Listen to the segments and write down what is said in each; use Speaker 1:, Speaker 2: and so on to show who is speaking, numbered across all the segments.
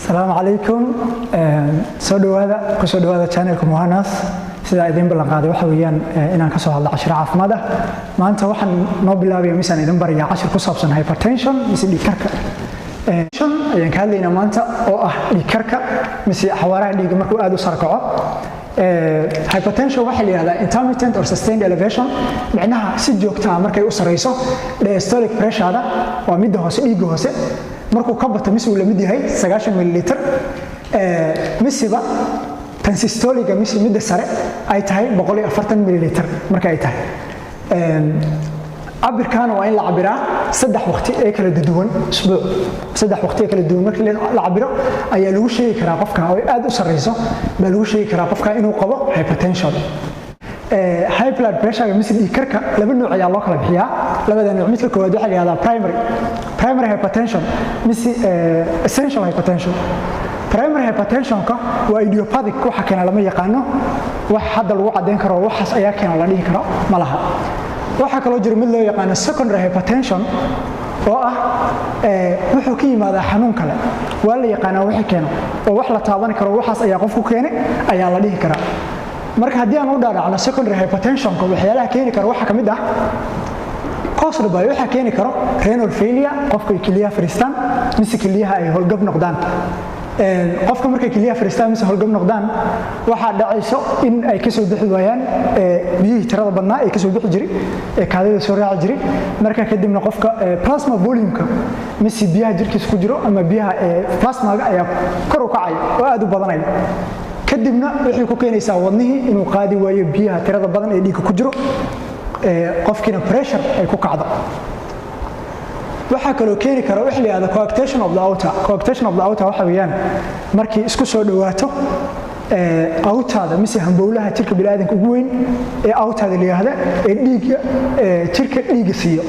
Speaker 1: Asalaamu calaykum. Soo dhawaada, kusoo dhawaada channelka Muhanas. Sidaa idiin ballan qaaday, waxa weeyaan inaan ka soo hadlo cashiro caafimaad ah. Maanta waxaan noo bilaabaya misaan idin barayaa cashir ku saabsan hypertension mise dhiigkarka ayaan ka hadlaynaa maanta, oo ah dhiigkarka mise xawaaraha dhiigga markuu aad u sara kaco. Hypertension waxaa la yihahdaa intermittent or sustained elevation, micnaha si joogta ah markay u sareyso diastolic pressure-da, waa midda hoose, dhiigga hoose, markuu ka bato mise uu la mid yahay 90 milliliter, misiba tan systolic-ga mise midda sare ay tahay 140 milliliter marka ay tahay. Cabirkaana waa in la cabiraa saddex waqti ee kala duwan usbuuc. Saddex waqti ee kala duwan markii la cabiro ayaa lagu sheegi karaa qofka oo aad u sareyso baa lagu sheegi karaa qofka inuu qabo hypertension. High blood pressure mise dhiig karka laba nooc ayaa loo kala bixiyaa. Labada nooc, midka koowaad waxaa la yihahdaa primary hypertension mise essential hypertension. Primary hypertensionka waa idiopathic, waxa keena lama yaqaano, wax hadda lagu caddayn karo waxaas ayaa keena la dhihi karo ma laha. Waxaa kaloo jira mid loo yaqaano secondary hypertension, oo ah wuxuu ka yimaadaa xanuun kale, waa la yaqaanaa wixii keeno oo wax la taaban karo, waxaas ayaa qofku keenay ayaa la dhihi karaa. Marka haddii aan u dhaadhacno secondary hypertensionka, waxyaalaha keeni kara waxaa ka mid ah caused by, waxaa keeni karo renal failure, qofka ay keliyaha fariistaan mise keliyaha ay howlgab noqdaan. Qofka markay keliyaha fariistaan mise howlgab noqdaan, waxaa dhacayso in ay kasoo bixi waayaan biyihii tirada badnaa ee kasoo bixi jiray ee kaadida soo raaci jiray. Marka kadibna qofka plasma volume-ka mise biyaha jirkiisa ku jiro ama biyaha plasmaga ayaa kor u kacaya oo aad u badanaya. Kadibna waxay ku keenaysaa wadnihii inuu qaadi waayo biyaha tirada badan ee dhiigga ku jiro, qofkiina pressure ay ku kacdo. Waxaa kaloo keeni kara waxa la yihahda coarctation of the aorta. Coarctation of the aorta waxa weeyaan markii isku soo dhawaato aortada mise hambowlaha jirka bini'aadanka ugu weyn ee aortada la yihahda, ee dhiigga jirka dhiigga siiyo,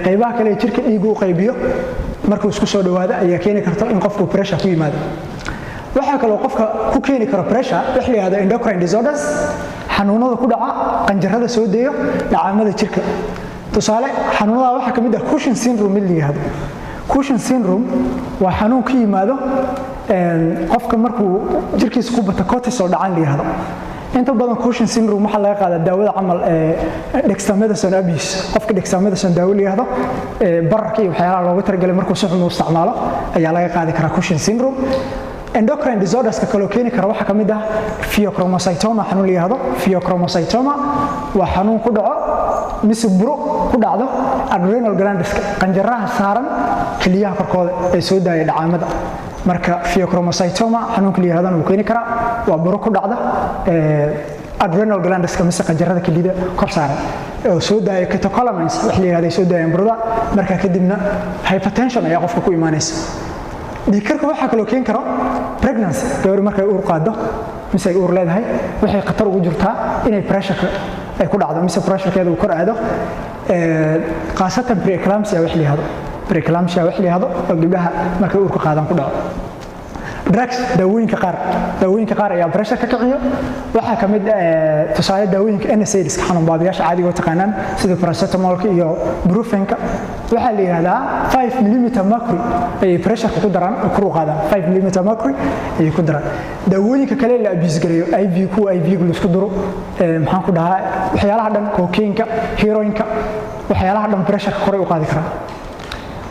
Speaker 1: qaybaha kale ee jirka dhiigga u qaybiyo, markuu isku soo dhawaado ayaa keeni karta in qofku pressure ku yimaado. Waxaa kaloo qofka ku keeni karo pressure waxa la yihahdo endocrine disorders, xanuunada ku dhaca qanjarada soo deeyo dhacaamada jirka. Tusaale, xanuunada waxaa ka mid ah Cushing syndrome mid la yihahdo. Cushing syndrome waa xanuun ka yimaado qofka markuu jirkiisa ku bato cortisol dhacaan la yihahdo. Inta badan Cushing syndrome waxaa laga qaadaa daawada camal dexamethasone abuse. Qofka dexamethasone daawo la yihahdo, bararka iyo waxyaalaha loogu talagalay, markuu si xun u isticmaalo ayaa laga qaadi karaa Cushing syndrome. Endocrine disorderska kaloo keeni kara waxaa ka mid ah pheochromocytoma xanuun la yihahdo. Pheochromocytoma waa xanuun ku dhaco mise buro ku dhacdo adrenal glandska, qanjaraha saaran keliyaha korkooda ee soo daaya dhacaamada. Marka pheochromocytoma xanuunka la yihahdana wuu keeni karaa, waa buro ku dhacda adrenal glandska mise qanjarada kelida kor saaran oo soo daaya catecholamines wax la yihahdo ay soo daayaan burada. Marka kadibna hypertension ayaa qofka ku imaanaysa. Dhiigkarka waxaa kaloo keeni karo pregnancy. Gabar markay uur qaado mise ay uur leedahay, waxay khatar ugu jirtaa inay pressureka ay ku dhacdo mise pressurekeeda uu kor aado, khaasatan preeclampsia wax la yihahdo. Preeclampsia wax la yihahdo oo gabdhaha markay uurka qaadaan ku dhaco. Drugs, daawooyinka qaar ayaa pressure ka kiciyo. Waxaa ka mid tusaale daawooyinka NSAIDs, xanuun baabiyaasha caadiga oo taqaanaan, sida paracetamolka iyo brufenka. Waxaa la yidhahdaa 5 mm mercury ayay pressureka ku daraan oo kor u qaadaan, 5 mm mercury ayay ku daraan. Daawooyinka kale la abuse gareeyo, IV, kuwa IV la isku duro, maxaan ku dhahaa, waxyaalaha dhan, cocaine-ka, heroin-ka, waxyaalaha dhan pressureka koray u qaadi karaan.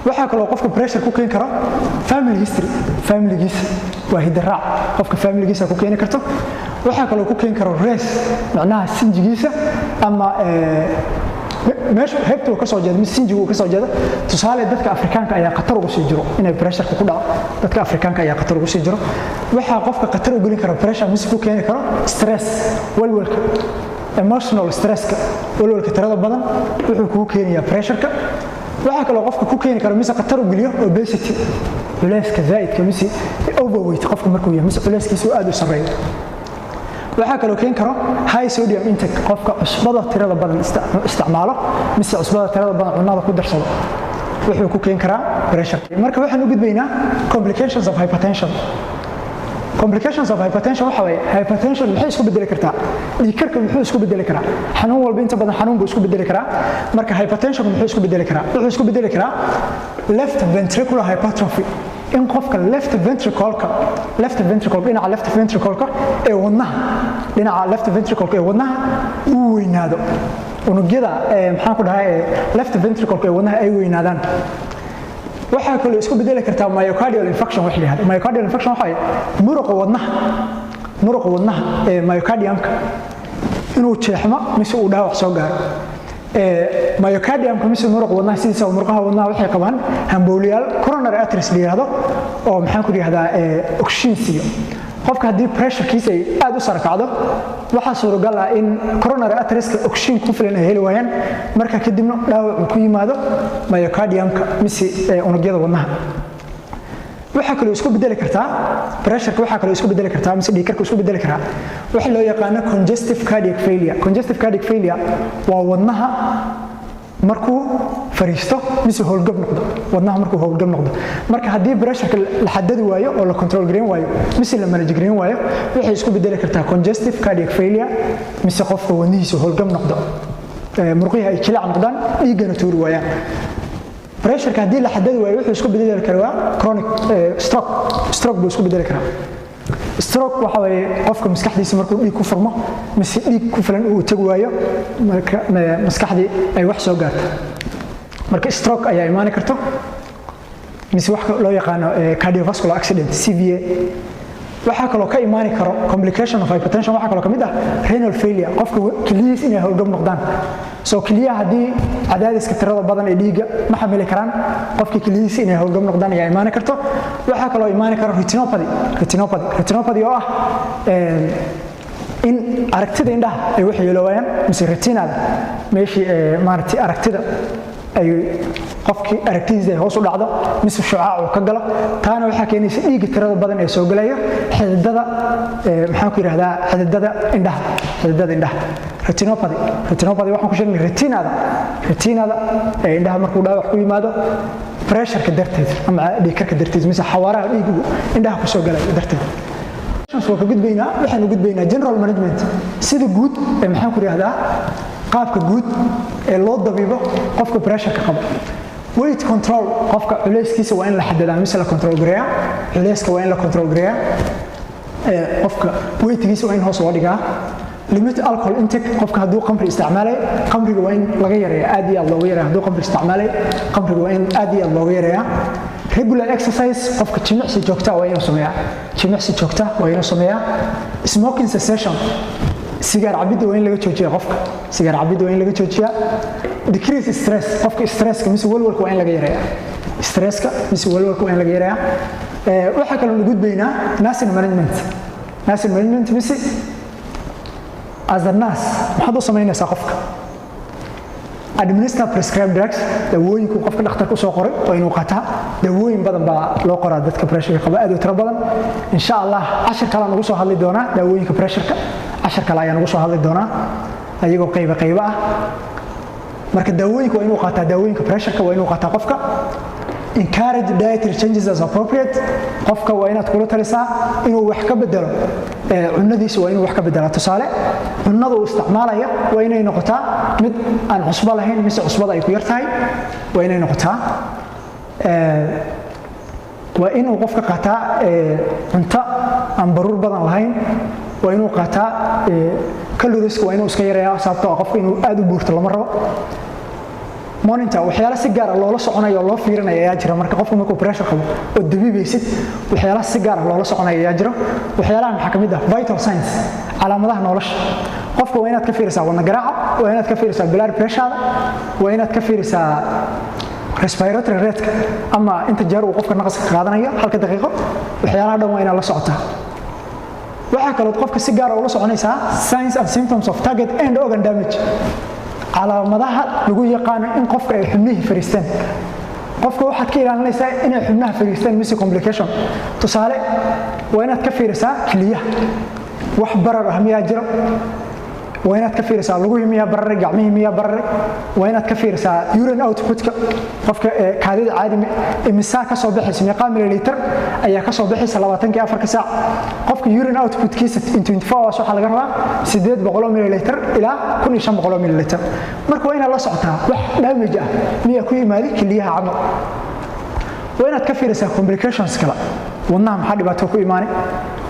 Speaker 1: Waxaa kaloo qofka pressure ku keeni karo family history, familigiisa, waa hidaraac, qofka familigiisa ku keeni karto. Waxaa kaloo ku keeni karo race, macnaha sinjigiisa ama meesha heybta uu ka soo jeedo mise sinjiga uu ka soo jeedo. Tusaale, dadka Afrikaanka ayaa khatar ugu sii jiro inay pressureka ku dhaco. Dadka Afrikaanka ayaa khatar ugu sii jiro. Waxaa qofka khatar u gelin kara pressure mise ku keeni karo stress, walwalka, emotional stresska, walwalka tirada badan wuxuu kugu keenayaa pressureka. Waxaa kaloo qofka ku keeni karo mise khatar u geliyo obesity, culeyska zaa'idka mise overweight, qofka markuu yahay mise culeyskiisa uu aad u sarreeyo. Waxaa kaloo keeni karo high sodium intake, qofka cusbada tirada badan isticmaalo mise cusbada tirada badan cunnada ku darsado, wuxuu ku keeni karaa pressure. Marka waxaan u gudbaynaa complications of hypertension. Complications of hypertension waxa weeye, hypertension maxay isku bedeli kartaa? Dhiigkarka muxuu isku bedeli karaa? Xanuun walba inta badan xanuun buu isku bedeli karaa. Marka hypertension muxuu isku bedeli karaa? Wuxuu isku bedeli karaa left ventricular hypertrophy, In qofka left ventricle-ka, left ventricle, dhinaca left ventricle-ka ee wadnaha, dhinaca left ventricle-ka ee wadnaha uu weynaado, unugyada, maxaan ku dhahay, left ventricle-ka ee wadnaha ay weynaadaan. Waxaa kaloo isku bedeli kartaa myocardial infarction. Wax la yihahdo myocardial infarction waxa muruqa wadnaha, muruqa wadnaha ee myocardiumka inuu jeexmo mise uu dhaawac soo gaaro myocardiumka mise muruqa wadnaha. Sidiisa murqaha wadnaha waxay qabaan hambowliyaal coronary arteries la yihahdo oo, maxaan ku yihahdaa, oxygen siiyo qofka. Haddii pressurekiisa ay aad u sara kacdo, waxaa suuragal ah in coronary arterieska oxygen ku filan ay heli waayaan, marka kadibna dhaawac uu ku yimaado myocardiumka mise unugyada wadnaha. Waxaa kaloo isku bedeli kartaa pressureka, waxaa kaloo isku bedeli kartaa mise dhiigkarka isku bedeli karaa waxa loo yaqaano congestive cardiac failure. Congestive cardiac failure waa wadnaha markuu fariisto mise howlgab noqdo, wadnaha markuu howlgab noqdo. Marka haddii pressureka la xadadi waayo oo la control gareyn waayo mise la manage gareyn waayo, waxay isku bedeli kartaa congestive cardiac failure, mise qofka wadnihiisa howlgab noqdo, murqihii ay jilaac noqdaan, dhiiggana tuuri waayaan. Pressureka haddii la xadadi waayo, wuxuu isku bedeli karaa chronic stroke. Stroke buu isku bedeli karaa. Stroke waxa weeye qofka maskaxdiisa markuu dhiig ku furmo mise dhiig ku filan uu tagi waayo, marka maskaxdii ay wax soo gaarto, marka stroke ayaa imaani karto, mise wax loo yaqaano cardiovascular accident, CVA. Waxaa kaloo ka imaani karo complication of hypertension, waxaa kaloo ka mid ah renal failure, qofka keliyihiis inay howlgab noqdaan. Soo keliyaha haddii cadaadiska tirada badan ee dhiigga ma xamili karaan, qofka keliyihiis inay howlgab noqdaan ayaa imaani karto. Waxaa kaloo imaani karo retinopathy. Retinopathy, retinopathy oo ah in aragtida indhaha ay wax yeeloowayaan, mise retinada meeshii maaragtay aragtida ay qofkii aragtidiisa ay hoos u dhacdo mise shucaac uu ka galo. Taana waxaa keenaysa dhiigga tirada badan ee soo galaya xididada, maxaan ku yidhahdaa, xididada indhaha, xididada indhaha. Retinopathy, retinopathy waxaan ku sheegnay retinada, retinada ee indhaha markuu dhaawac ku yimaado pressureka darteed ama dhiigkarka darteed mise xawaaraha dhiiggu indhaha kusoo galaya darteed. Waa ka gudbaynaa, waxaanu gudbaynaa general management, sida guud ee, maxaan ku yidhahdaa, qaabka guud ee loo dabiibo qofka pressureka qaba. Weight control, qofka culeyskiisa waa in la xadadaa mise la control gareeyaa. Culeyska waa in la control gareeyaa, qofka weightgiisa waa in hoos loo dhigaa. Limit alcohol intake, qofka hadduu qamri isticmaalay, qamriga waa in laga yareeya, aad iyo aad looga yareeya. Hadduu qamri isticmaalay, qamriga waa in aad iyo aad looga yareeyaa. Regular exercise, qofka jimicsi joogta waa inuu sameeyaa, jimicsi joogta waa inuu sameeyaa. Smoking cessation, sigaar cabidda waa in laga joojiya, qofka sigaar cabidda waa in laga joojiyaa. Decrease stress, qofka stresska mise walwalka waa in laga yareeyaa, stresska mise walwalka waa in laga yareeyaa. Waxaa kaloo nu gudbaynaa nursing management. Nursing management mise as a nurse maxaad u samaynaysaa qofka? Administer prescribed drugs, daawooyinku qofka dhakhtarka usoo qoray waa inuu qaataa. Daawooyin badan baa loo qoraa dadka pressureka qaba, aad u tiro badan. Insha Allah cashar kale aan ugu soo hadli doonaa daawooyinka pressureka, cashar kale ayaan ugu soo hadli doonaa ayagoo qayba qayba ah. Marka daawooyinka waa inuu qaataa, daawooyinka pressureka waa inuu qaataa qofka. Encourage dietary changes as appropriate, qofka waa inaad kula talisaa inuu wax ka bedelo cunadiisa, waa inuu wax ka bedelaa. Tusaale, cunada uu isticmaalaya waa inay noqotaa mid aan cusbo lahayn mise cusbada ay ku yar tahay waa inay noqotaa. Waa inuu qofka qaataa cunto aan baruur badan lahayn, waa inuu qaataa. Calorieska waa inuu iska yareeyaa, sababtoo ah qofka inuu aad u buurto lama rabo. Monitor, waxyaala si gaar ah loola soconayo oo loo fiirinaya ayaa jira. Marka qofku markuu pressure qabo oo dabiibaysid, waxyaalaha si gaar ah loola soconayo ayaa jira. Waxyaalaha maxaa ka mid ah? Vital signs, calaamadaha nolosha qofka waa inaad ka fiirisaa wadna garaaca, waa inaad ka fiirisaa blood pressure, waa inaad ka fiirisaa respiratory rate ama inta jeer uu qofka naqaska qaadanayo halka daqiiqo. Waxyaalaha dhan waa inaad la socotaa. Waxaa kaloo qofka si gaar ah ula soconaysaa signs and symptoms of target end organ damage, calaamadaha lagu yaqaano in qofka ay xubnihii fariisteen. Qofka waxaad ka ilaalinaysaa inay xubnaha fariisteen mise complication. Tusaale, waa inaad ka fiirisaa keliyaha, wax barar ah miyaa jiro? Waa inaad ka fiirisaa lugihii miyaa bararay, gacmihii miyaa bararay? Waa inaad ka fiirisaa urine outputka qofka, kaadida caadi imisaa ka soo baxaysa, meeqaa milliliter ayaa ka soo baxaysa 24-ka saac? Qofka urine outputkiisa in 24 hours waxaa laga rabaa 800 milliliter ilaa 1500 milliliter. Marka waa inaad la socotaa wax damage ah miyaa ku yimaadi keliyaha camal. Waa inaad ka fiirisaa complications kale. Wadnaha maxaa dhibaato ku imaanay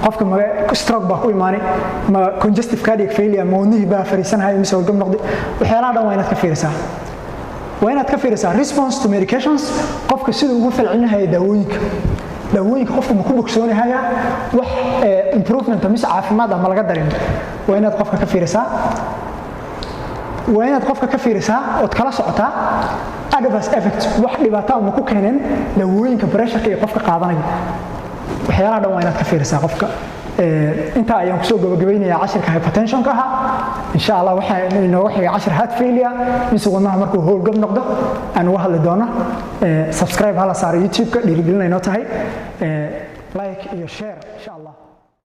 Speaker 1: qofka? Ma stroke baa ku imaanay? Ma congestive cardiac failure, ma wadnihii baa fariisanaya mise howlgab noqday? Waxyaalaha dhan waa inaad ka fiirisaa. Waa inaad ka fiirisaa response to medications, qofka siduu ugu falcelinahaya daawooyinka. Daawooyinka qofku ma ku bogsoonahaya? Wax improvement mise caafimaad ah ma laga dareemo? Waa inaad qofka ka fiirisaa. Waa inaad qofka ka fiirisaa ood kala socotaa adverse effects, wax dhibaato ama ku keeneen daawooyinka pressureka iyo qofka qaadanaya. Waxyaalaha dhan waa inaad ka fiirisaa qofka. Intaa ayaan kusoo gabagabaynayaa cashirka hypertensionka ahaa. Insha Allah waxaa inooga xigay cashir heart failure, mise wadnaha markuu howlgab noqdo, aan uga hadli doono. Subscribe hala saaro YouTube-ka, dhiirigelin ay noo tahay, like iyo share insha Allah.